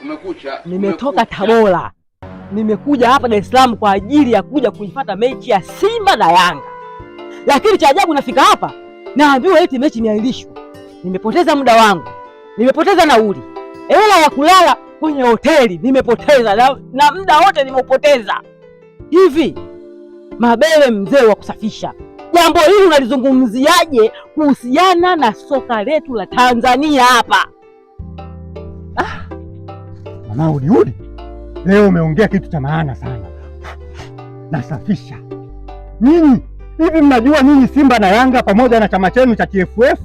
Kumekucha. Nimetoka kumekucha. Tabora, nimekuja hapa Dar es Salaam kwa ajili ya kuja kuifuata mechi ya Simba na Yanga, lakini cha ajabu nafika hapa naambiwa eti mechi imeahirishwa. Nimepoteza muda wangu, nimepoteza nauli, hela ya kulala kwenye hoteli nimepoteza, na muda wote nimeupoteza. Hivi Mabele, mzee wa kusafisha, jambo hili unalizungumziaje kuhusiana na soka letu la Tanzania hapa? Mama Udiudi, leo umeongea kitu cha maana sana. Nasafisha nyinyi. Hivi mnajua nyinyi Simba na Yanga pamoja na chama chenu cha TFF,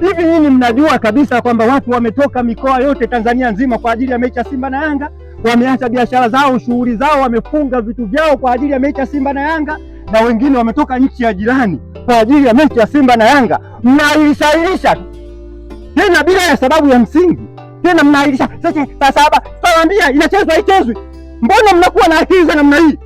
hivi nyinyi mnajua kabisa kwamba watu wametoka mikoa yote Tanzania nzima kwa ajili ya mechi ya Simba na Yanga? Wameacha biashara zao, shughuli zao, wamefunga vitu vyao kwa ajili ya mechi ya Simba na Yanga, na wengine wametoka nchi ya jirani kwa ajili ya mechi ya Simba na Yanga. Mnailisha tena bila ya sababu ya msingi tena mnaahirisha sasa saa 7, tutawaambia inachezwa haichezwi. Mbona mnakuwa na akili za namna hii?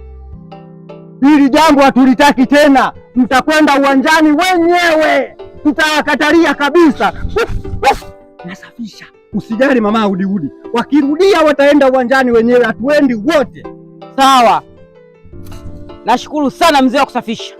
Hili jambo hatulitaki tena, mtakwenda uwanjani wenyewe, tutawakatalia kabisa. Uf, uf, nasafisha. Usijali mama Udiudi, wakirudia wataenda uwanjani wenyewe, hatuendi wote. Sawa, nashukuru sana mzee wa kusafisha.